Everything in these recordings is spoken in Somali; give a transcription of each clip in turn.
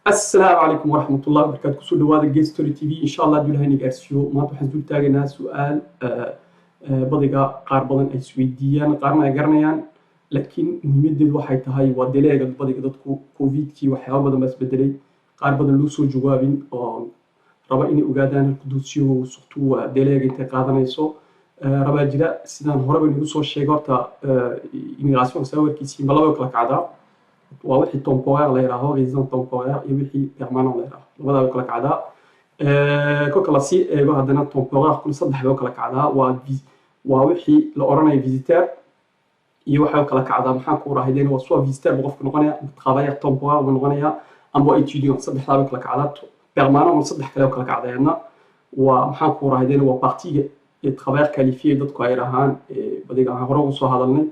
Asalaamu calaykum waraxmat ullahi wabarakaatu. Kusoo dhawaada Gestory TV. Insha Allah hadduu Ilahay na gaarsiiyo, maanta waxaan dul taagaynaa su-aal badiga qaar badan ay isweydiiyaan, qaarna ay garanayaan, laakiin muhiimadeedu waxay tahay waa délai-ga. Badiga dadku Covidkii waxyaaba badan baa isbedelay, qaar badan loo soo jawaabin oo raba inay ogaadaan halka dossier-gu, surtout waa délai-ga intay qaadanayso rabaa jira. Sidaan horeba inagu soo sheegay, horta immigration sawarkiisii ma laba kala kacdaa. Waa wixii temporaire la yidhaaho, résident temporaire, iyo wixii permanent la yidhaaho, labadaa way kala kacdaa. Kolka lasii eego haddana, temporaire kuna saddex bay u kala kacdaa. Waa wixii la odhanayo visiteur iyo waxay u kala kacdaa, maxaan ku rahaydeen, waa soit visiteur buu qofku noqonaya, amba travailleur temporaire buu noqonayaa, amba waa étudiant. Saddexdaa bay kala kacdaa. Permanent una saddex kale u kala kacdaa yadna. Waa, maxaan ku rahaydeen, waa partie-ga travailleur qualifié dadku ay dhahaan. Badiga aan hore ugu soo hadalnay,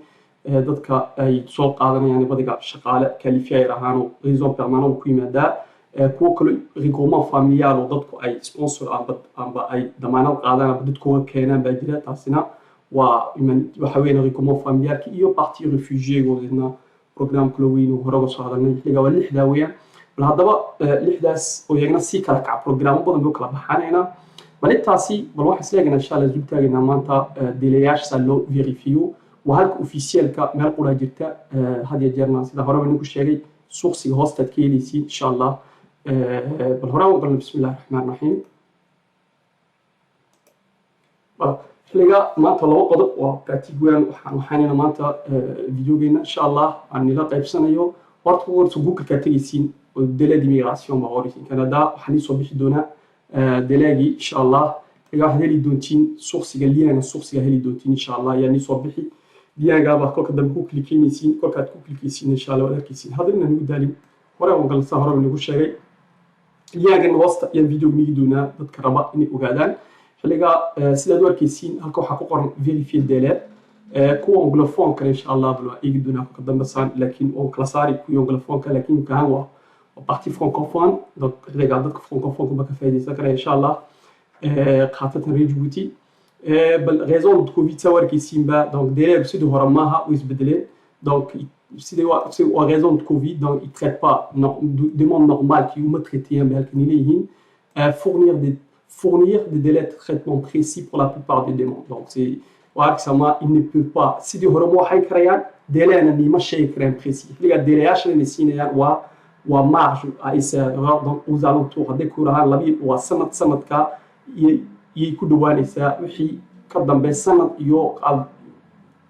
dadka ay soo qaadanayaan badiga shaqaale qualifié ay dhahaan oo résident permanent ku yimaadaa. Kuwo kale regroupement familial oo dadku ay sponsor amba ay damaanad qaadaan amba dadkooga keenaan baa jira. Taasina waa waxa weeyaan regroupement familialka iyo partie réfugié-goodina, program kalo weyn oo hore uga soo hadalnay. Xilligaa waa lixdaa weeyaan. Bal haddaba lixdaas oo iyagana sii kala kaca, programmo badan bay u kala baxaanaynaa. Bal intaasi bal waxaan isleegaynaa, insha Allah, dul taagaynaa maanta délai-yaasha loo vérifiyo. Waa halka officiel-ka meel quraa jirta. Had iyo jeerna sida horeba ninku sheegay, source-iga hoostaad ka helaysiin, insha Allah. Bal horaan u galna. Bismi illahi raxmaan raxiim. Xilliga maanta laba qodob waa pratique weeyaan. Waxaan waxaanayna maanta videogeena, insha Allah, aan nila qaybsanayo. Horta ugu horeysa Google-kaa tegaysiin oo délai d'immigration baa qoraysiin Canada. Waxaan iisoo bixi doonaa délai-gii, insha Allah. Xilliga waxaad heli doontiin source-iga, lien-ga source-iga heli doontiin, insha Allah, ayaa niisoo bixi. Lien-gaa baad kolka dambe ku click-eynaysiin. Kolkaad ku click-eysiin, insha Allah, waad arkaysiin. Hadda inaan ugu daalin, hore aan galsa, horeba nagu sheegay, lien-gan hoosta ayaan video nigi doonaa dadka raba inay ogaadaan. Xilliga sidaad u arkaysiin, halka waxaa ku qoran "vérifier délai". Kuwa anglophone-kana, insha Allah, bal waa eegi doonaa kolka dambe saan, laakiin waan kala saari kuwii anglophone-ka, laakiin kahan waa partie francophone. Donc xilliga dadka francophone ba ka faa'iidaysan karaya, insha Allah, khaasatan reer Djibouti. Bal raison de Covid saa u arkaysiinba, donc délai sidii hore maaha, way isbedeleen. Donc sidii waa raison de Covid, donc ils traitent pas demande normale qui uma traité ba halkan leeyihiin fournir des délais de traitement précis pour la plupart des demandes. Donc c'est waa arkaysaa, il ne peut pas, sidii hore ma waxay karayaan, délai-na nima sheegi karayaan précis. Xilligaa délai-yaashan inay siinayaan waa marge ay donc aux alentours, hadday ku rahaan labi waa sanad, sanadka iyay ku dhawaanaysaa. Wixii ka dambe sanad iyo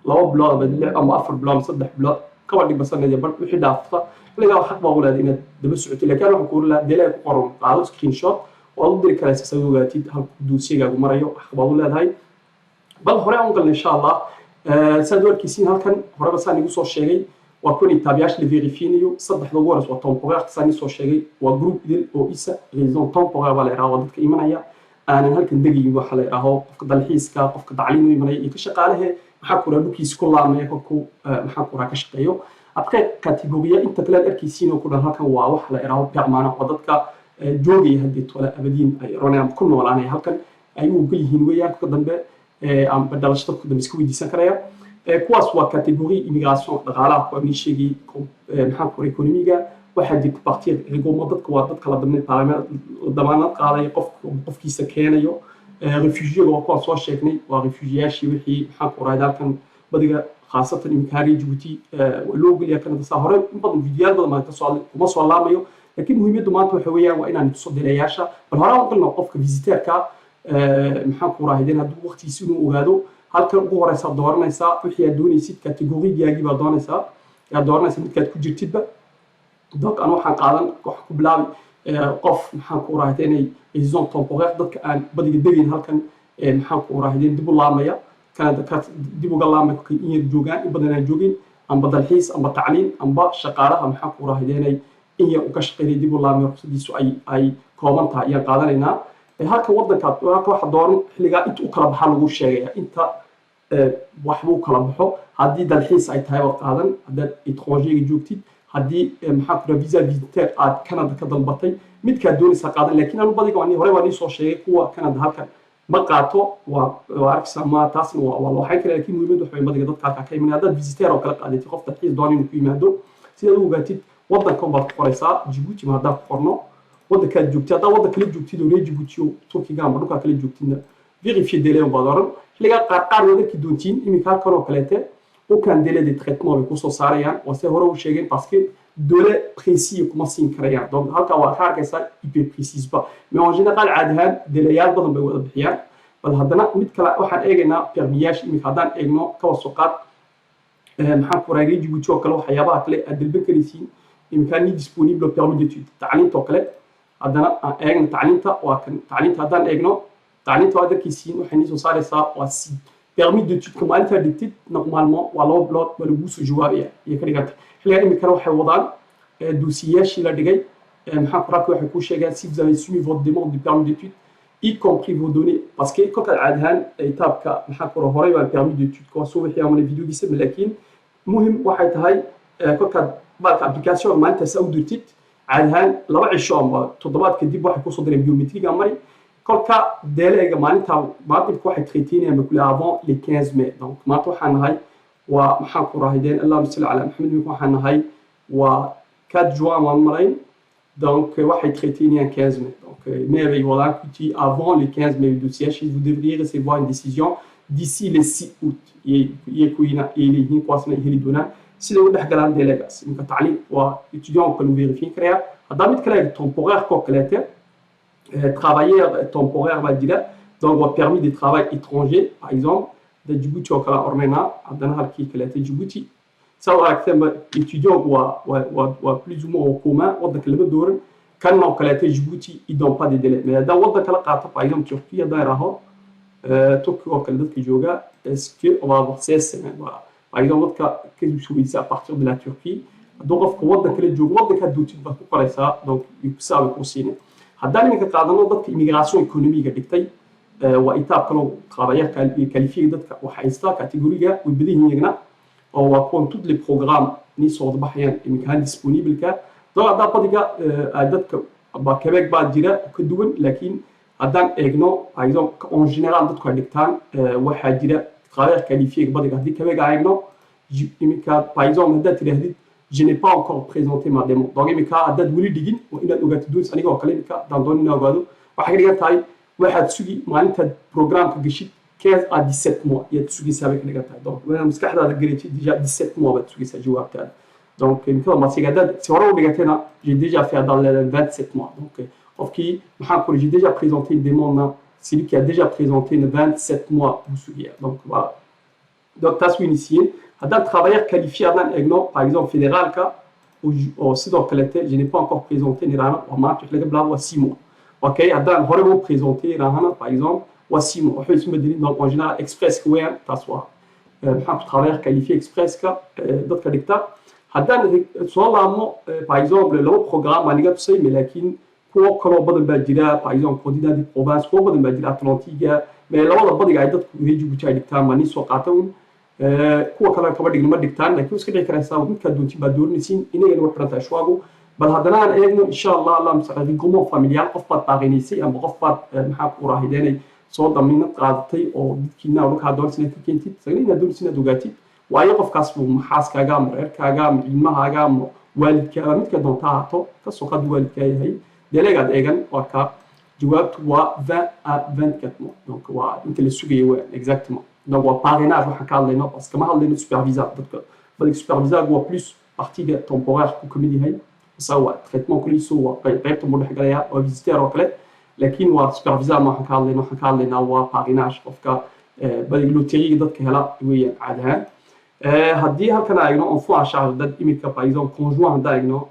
2 bilood ama 6 ama 4 bilood ama 3 bilood kaba dhigba, sanad iyo bar wixii dhaafta, xilligaa xaq baa u leedahay inaad daba socotid. Laakiin waxaan kuuri lahaa, délai ku qoran qaado screenshot, waad u diri karaysaa saad ogaatid halku dossier-gaagu marayo. Xaq baad u leedahay. Bal hore aan u galna, insha Allah. Saad u arkaysiin halkan, horeba saan igu soo sheegay, waa kuwan étape-yaasha la vérifier-nayo. Saddexda ugu horeysa waa temporaire. Saan isoo sheegay, waa group idil oo isa résident temporaire baa la yidhaha. Waa dadka imanaya aanan halkan degayin, waxa la yidhaaho qofka dalxiiska, qofka tacliin u imanaya, iyo ka shaqaalahe, maxaa ku raha, dhulkiisa ku laamaya kolkuu, maxaa ku raha, ka shaqeeyo. Après catégorie inta kale aad arkaysiin oo ku dhan halkan waa waxa la yidhaaho permanent. Waa dadka joogaya haddii tole abadiin ay ranayaan, ku noolaanaya halkan ay u ogol yihiin weeyaan. Kolka dambe amba dhalashada kolka dambe iska weydiisan karaya. Kuwaas waa catégorie immigration dhaqaalaha kuwa nii sheegay, maxaan ku économie-ga. Waxaa jirta partie regroupement, dadka waa dadka la damaanad qaaday, qof qofkiisa keenayo. Réfugié-ga waa kuwaan soo sheegnay, waa réfugié-yaashii wixii, maxaan ku rahay, halkan badiga khaasatan iminka reer Djibouti waa loo ogolyahay Canada. Saa hore in badan videoyaal badan baan ka soo hadlay, kuma soo laamayo, laakiin muhiimaddu maanta waxa weeyaan waa inaan tuso délai-yaasha. Bal hore aan galno qofka visiteur-ka, maxaan ku raahideen, hadduu waqtigiisa inuu ogaado. Halkan ugu horeysaa dooranaysaa wixii aad doonaysid, catégorie-gaagii baad doonaysaa, aad dooranaysaa midkaad ku jirtidba. Donc anu waxaan qaadan, waxaan ku bilaabi qof, maxaan ku raahideen, inay résident temporaire, dadka aan badiga degayn halkan, maxaan ku raahideen, dib u laamaya Canada, dib uga laamaya kolkay in yar joogaan, in badan aan joogin, amba dalxiis amba tacliin amba shaqaalaha, maxaan ku raahideenay, in yar uu ka shaqeynaya, dib u laamaya, ruqsadiisu ay kooban tahay ayaan qaadanaynaa. Halka waddanka halka waxa dooran xilligaa inta u kala baxaa lagu sheegaya, inta waxbuu kala baxo. Haddii dalxiis ay tahay waad qaadan, haddaad étranger-ga joogtid, haddii, maxaa ku visa visiteur aad Canada ka dalbatay, midkaad doonaysaa qaadan. Laakiin anu badiga hore waa nii soo sheegay, kuwa Canada halkan ma qaato. Waa arkaysaa, ma taasna waa la waxayn kara, laakiin muhiimaddu waxa way badiga dadka halkaa ka imanaya. Haddaad visiteur oo kale qaadatid, qof dalxiis doona inuu ku yimaado, sidaad u ogaatid Waddankan baad ku qoraysaa, Djibouti ma haddaan ku qorno waddankaad joogtid. Haddaa waddan kala joogtid oo reer Djibouti oo Turkiga ama dhulkaa kala joogtidna, vérifier délai baad oran. Xilligaa qaar qaar waad arki doontiin. Iminka halkan oo kaleete aucun délai de traitement bay kusoo saarayaan. Waa se hore u sheegeen, parce que délai précis kuma siin karayaan. Donc halkaa waa ka arkaysaa, IP précise ba, mais en général, caadi ahaan délayaal badan bay wada bixiyaan. Bal haddana mid kale waxaan eegaynaa, permiyaasha. Iminka haddaan eegno, kaba soo qaad, maxaan ku raagay, Djibouti oo kale, waxyaabaha kale aad dalban karaysiin iminkaa ni disponible permis d'étude, tacliinta oo kale. Haddana aan eegno tacliinta. Waa kan tacliinta. Haddaan eegno tacliinta, waad arkaysiin, waxay nii soo saaraysaa waa si permis d'étude-ka maalintaa dhigtid, normalement waa 2 bilood waa laguu soo jawaabaya iyo ka dhiganta. Xilligaa iminkana waxay wadaan dossiyaashii la dhigay. Maxaan ku raaki, waxay kuu sheegaan: si vous avez soumis votre demande de permis d'étude, y compris vos données, parce que kolkaad caadi ahaan étapeka, maxaan ku horey baan permis d'étude waa soo wixii amana videogiisa. Laakiin muhim waxay tahay, kolkaad baalka application maalintaas u dirtid, caadi ahaan 2 cisho ama toddobaad kadib waxay kusoo direen biométriga mari. Kolka délayga maalinta maalinka waxay traiteynayaan bakule avant les 15 mai. Donc maanta waxaan nahay waa, maxaan ku raahideen, allahuma salli calaa Maxamed, imika waxaan nahay waa 4 juin waan malayn. Donc waxay traiteynayaan 15 mai. Donc mai bay wadaan kuti avant les 15 mai dossier, vous devriez recevoir une décision d'ici les 6 août. Iyay kuyina ay leeyihiin, kuwaasna ay heli doonaan siday u dhex galaan délaygaas. Iminka tacliim waa étudiant kale vérifier karaya. Haddaa mid kale temporaire koo kaleete, travailleur temporaire baa jira. Donc waa permis de travail étranger, par exemple da Djibouti oo kale ornaynaa. Haddana halkii kaleete Djibouti, saa u aragteenba, étudiant waa plus ou moins au commun, waddanka lama dooran. Kan oo kaleete Djibouti, ils donnent pas de délai, mais haddaan waddan kala qaato, par exemple Turquie haddaan idhaaho, Turkiga oo kale dadka jooga, est-ce que on va avoir 16 semaines? Voilà, par exemple dadka ka sugaysa à partir de la Turquie, hadduu qofka waddan kale joogo, waddankaa dootid baad ku qoraysaa. Donc saa bay kuu siinay. Haddaan iminka qaadano dadka immigration économique dhigtay, waa étape kaloo travailleur qualifié. Dadka wax haysta catégorie-ga way badan yihiin iyagna, oo waa kuwan toutes les programmes nii soo wada baxayaan iminkaan disponible-ka. Donc haddaa badiga dadka ba Quebec baa jira ka duwan, laakiin haddaan eegno, par exemple, en général dadku ay dhigtaan, waxaa jira travailleur qualifié badiga. Haddii Quebec aan eegno iminka, par exemple, haddaad tidhaahdid "Je n'ai pas encore présenté ma demande", donc iminka haddaad weli dhigin, waa inaad ogaatid doons. Aniga oo kale iminka haddaan doon inaan ogaado, waxay ka dhigan tahay waxaad sugi maalintaad programka geshid 15 à 17 mois iyaad sugaysaa bay ka dhigan tahay. Donc waa inaad maskaxdaada gareetid, déjà 17 mois baad sugaysaa jawaabtaada. Donc imikada masiga haddaad si hore u dhigatayna, "J'ai déjà fait", haddaad leedahay, 27 mois. Donc qofkii, maxaan kuri, "J'ai déjà présenté une demande", celui qui a déjà présenté une 27 mois buu sugaya. Donc voilà, donc taas wayna siiyeen. Haddaan travailleur qualifié haddaan eegno, par exemple fédéraalka oo sidoo kalete, "Je n'ai pas encore présenté" niraana, waa maanta wix laga bilaabo waa 6 mois. Okay, haddaan horeba u présenté iraahana, par exemple, waa 6 mois, waxba isma bedelin. Donc en général expresska weeyaan taas, waa maxaan ku travailleur qualifié expresska dadka dhigta. Haddaan soo laabno, par exemple, laba programme baan iga tusay, mais laakiin kuwo kaloo badan baa jira, par exemple candidat de province, kuwo badan baa jira Atlantiga, mais labada badiga ay dadku reer Djibouti ay dhigtaan baa nii soo qaata un. Kuwa kale kaba dhigna ma dhigtaan, laakiin iska dhici karaysaa midkaa doontin baad dooranaysiin, inagana way xidhan tahay choix-gu. Bal haddana aan eegno, insha Allah, allah mustaqal, regroupement familial. Qof baad baaqinaysay ama qof baad, maxaa ku raahideenay, soo damiinad qaadatay oo dadkiina dhulkaa doonaysa inaad ka keentid, isagana inaad doonaysa inaad ogaatid waayo qofkaas buu maxaaskaaga ama reerkaaga ama ilmahaaga ama waalidkaaga, midka doonta ahaato, kasoo qaad waalidkaa yahay. Délaygaad eegan waa ka jawaabtu waa 20 à 24 mois. Donc waa inta la sugaya waa exactement. Donc waa parrainage waxaan ka hadlayno, parce que kama hadlayno super visa. Dadka badig super visa waa plus partiga temporaire ku kamid yahay, isaga waa traitement kuliiso, waa qaybta muu dhex galaya, waa visiteur oo kale, laakiin waa super visa ma waxaan ka hadlayno. Waxaan ka hadlaynaa waa parrainage, qofka badig loteriga dadka hela weeyaan caadi ahaan. Haddii halkan eegno enfant à charge, dad imika, par exemple, conjoint haddaan eegno,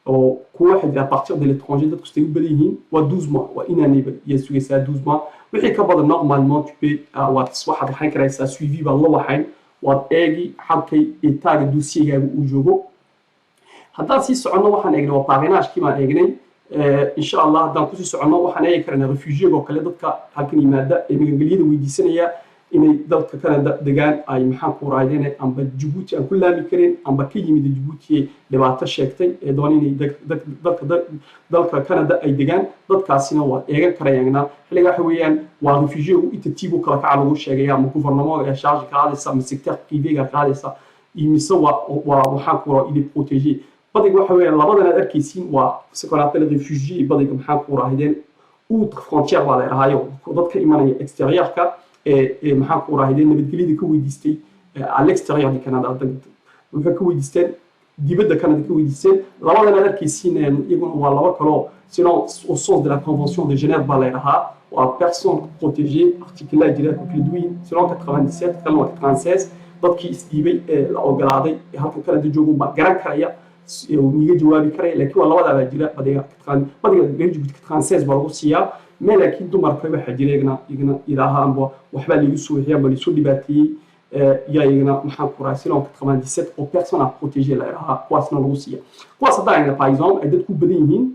oo kuwa waxay jira à partir de l'étranger, dadku siday u badan yihiin waa 12 mois, waa inaanayba iyaad sugaysaa 12 mois. Wixii ka badan, normalement tu peux, waad waxaad waxayn karaysaa suivi baad la waxayn, waad eegi halkay état-ga dossiergaaga uu joogo. Haddaan sii soconno, waxaan eegnay waa parrainage-kii baan eegnay. Insha Allah haddaan kusii soconno, waxaan eegi karnaa réfugiéga oo kale, dadka halkan yimaada ee magangelyada weydiisanaya inay dalka Canada degaan, ay maxaan ku raadeen, amba Djibouti aan ku laami karin, amba ka yimid Djibouti, dhibaato sheegtay ee doona inay dalka Canada ay degaan. Dadkaasina waad eegan karayaan. Xilliga waxa weeyaan waa réfugié-gu inta tiib u kala kaca lagu sheegaya, ama gouvernement ee charge qaadaysa ama secteur privé-ga qaadaysa, iyo mise waa waxaan ku il est protégé. Badiga waxa weeyaan labadan aad arkaysiin waa ce qu'on appelle réfugié. Badiga maxaa ku raahideen, outre frontière baa la idhahaayo, dad ka imanaya extérieurka ee maxaa ku raahideen, nabadgelyada ka weydiistay à l'extérieur du Canada. Waxay ka weydiisteen dibadda Canada ka weydiisteen. Labadan aad arkaysiin iyaguna waa laba kaloo, sinon au sens de la Convention de Genève baa la idhahaa, waa personne protégée. Article jira ku kala duwan yihiin, sinon 97, kalena waa 96. Dadkii isdhiibay ee la ogolaaday ee halkan Canada joogo baa garan karaya, niga jawaabi karaya, laakiin waa labadaa baa jira. Badiga reer Jabuuti 96 baa lagu siiyaa me, laakiin dumarka waxaa jira iyagana idaaha amba waxbaa laigu soo wixiyay amba laisoo dhibaateeyey, yaa iyagana maxaan ku rahay, sinon 97 oo personne à protéger la idhahaa, kuwaasna lagu siiya. Kuwaas haddaan eegna, par exemple, ay dadku badan yihiin,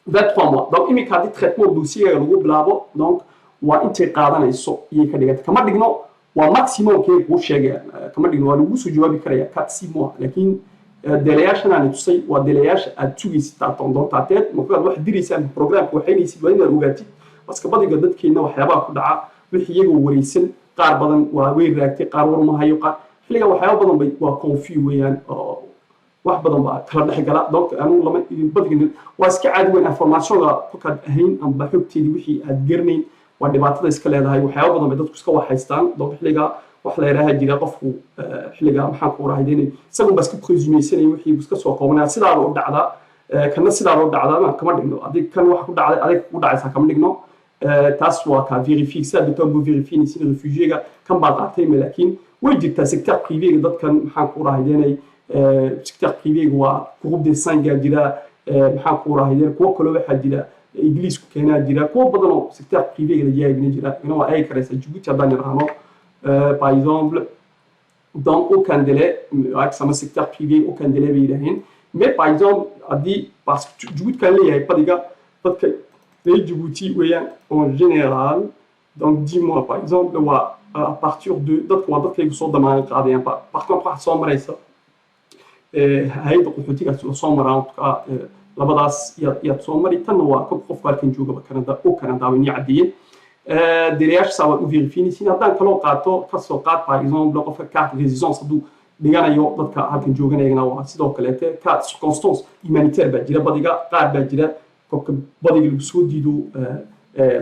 23 mois. Donc iminka haddii traitement dossier lagu bilaabo, donc waa intay qaadanayso iyay ka dhiganta. Kama dhigno waa maximum kee kuu sheegaya, kama dhigno waa lagu soo jawaabi karaya 4, 6 mois, laakiin délaiyaashan aan tusay waa délaiyaasha aad sugaysid doontaa. Markaad wax diraysaan, programka waxaynaysid, waa inaad ogaatid, baska badiga dadkeenna waxyaabaha ku dhaca wixii iyagoo wareysan, qaar badan waa way raagtay, qaar war ma hayo, qaar xilliga waxyaaba badan bay waa confus weeyaan, wax badan baa kala dhex gala. Donc anugu lama badiga waa iska caadi weyn. Informationka kolkaad ahayn amba xogteedii wixii aad garanayn, waa dhibaatada iska leedahay. Waxyaaba badan bay dadku iska waxaystaan. Donc xilliga wax la yidhaaha jira, qofku xilliga maxaan ku raahideen, isagun baa iska présumeysanaya wixii iska soo koobanaya. Sidaaba u dhacdaa, kana sidaaba u dhacdaa. Kama dhigno adig kan wax ku dhacday adig ku dhacaysaa, kama dhigno. Taas waa ka vérifier sidaa doontaan buu vérifier réfugiéga kan baa qaatay ma, laakiin way jirtaa secteur privéga dadkan maxaan ku raahideenay. Secteur privéga waa groupe des cinq jira, maxaan ku raahideen, kuwo kaloo waxaa jira Ingiliisku keenaa jira, kuwo badan oo secteur privéga la yaagina jira. Ina waa eegi karaysaa Djibouti haddaan idhaahno, par exemple, dans aucun délai sama secteur privé, aucun délai bay yidhaaheen. Mais par exemple haddii, parce que Djibouti kan leeyahay, badiga dadka reer Djibouti weeyaan en général, donc 10 mois par exemple waa à partir de dadka waa dadkaygu soo damaan qaadayaan. Par contre waxaa soo maraysa hay-adda qaxootigaas la soo maraa, en tout cas labadaas yaad soo mari. Tanna waa qofka halkan joogaba Canada oo Canada way nii caddeeyeen. Délaiyaasha saa waad u vérifiinaysiin. Haddaan kaloo qaato, kasoo qaad par exemple qofka carte résidence hadduu dhiganayo, dadka halkan jooganayana waa sidoo kaleete carte circonstance humanitaire baa jira. Badiga qaar baa jira qofka badiga lagu soo diido,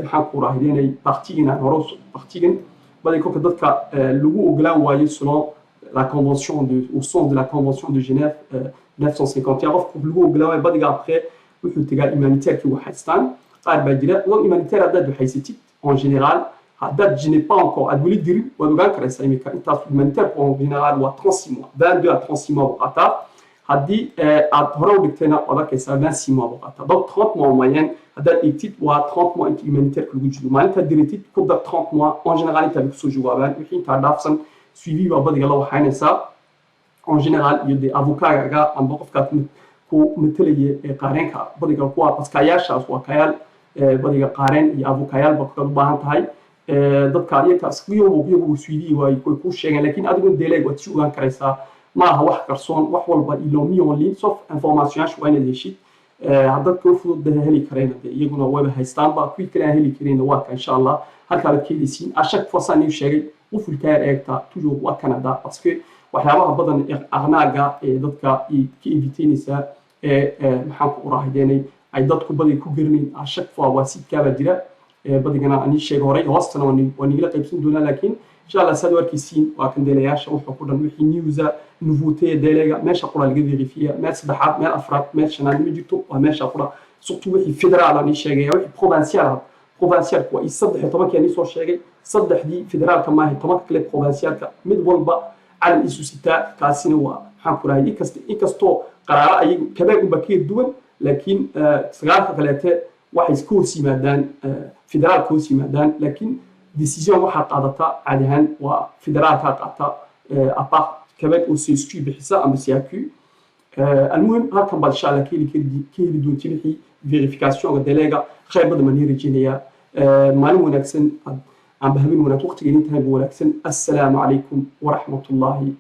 maxaan ku raahideenay, partigan aan hore partigan badiga kolka dadka lagu ogolaan waayo selon la convention de, au sens de la Convention de Genève 1951, qofku lagu ogolaan waayo, badiga après wuxuu tegaa humanitaire-kii waxaystaan. Qaar baa jira. Donc humanitaire haddaad waxaysatid, en général haddaad je n'ai pas encore aad weli dirin, waad ogaan karaysaa imika intaas. Humanitaire en général waa 36 mois, 22 à 36 mois buu qaataa. Haddii aad hore u dhigtayna, waad arkaysaa 26 mois buu qaataa. Donc 30 mois en moyenne haddaad eegtid, waa 30 mois inta humanitaire lagu jiro. Maalintaad diratid ku dar 30 mois, en général intaa bay kusoo jawaabaan. Wixii intaa dhaafsan suivi baa badiga la waxaynaysaa en général, iyo dee avocatgaga amba qofkaad ku matalaya ee qaareenka. Badiga kuwa baskayaashaas waa kayaal, badiga qaareen iyo avocatyaal baa u baahan tahay. Dadka iyakaas iyagu suivi way kuu sheegeen, laakiin adigu délai waad si ogaan karaysaa. Ma aha wax qarsoon, wax walba ils l'ont mis en ligne, sauf informationyaasha waa inaad heshid. Dadka u fudud heli karayna dee iyaguna wayba haystaanba, kuwii kale aan heli karayna waa ka insha Allah halkaa baad ka heleysiin. À chaque fois saan iu sheegay, qufulka yar eegta toujours waa Canada, parce que waxyaabaha badan ee arnaquega ee dadka ka inviteynaysaa ee maxaan ku uraahideenay ay dadku badi ku garanayn, à chaque fois waa sitekaabaa jira. Badigana ani sheega horay hoostana waa nigala qaybsan doonaa, laakiin insha Allah saad u arkaysiin waa kan délaiyaasha wuxuu ku dhan, wixii newsa, nouveauté, délaiga meesha qura laga verifiya. Meel saddexaad, meel afraad, meel shanaad ma jirto, waa meesha qura, surtout wixii federaal aan sheegaya. Wixii provincial ah, provincialka waa 13-kii aan soo sheegay, saddexdii federaalka maaha, 10-ka kale provincialka mid walba calan isu sitaa. Kaasina waa maxaan ku rahay, inkastoo qaraaro ayagu Quebec unbaa ka duwan, laakiin sagaalka kaleete waxay ka hoos yimaadaan federaalka hoos yimaadaan, laakiin décision waxaa qaadata caadi ahaan waa federaalka qaata, à part Quebec oo CSQ bixisa ama CAQ. Almuhim halkan baad insha Allah ka heli doonti wixii vérificationga délaiga. Khayr badan baan ii rajeynayaa, maalin wanaagsan amba habeen wanaagsan, waqtiga idin tahay wanaagsan. Assalaamu calaykum waraxmatullaahi.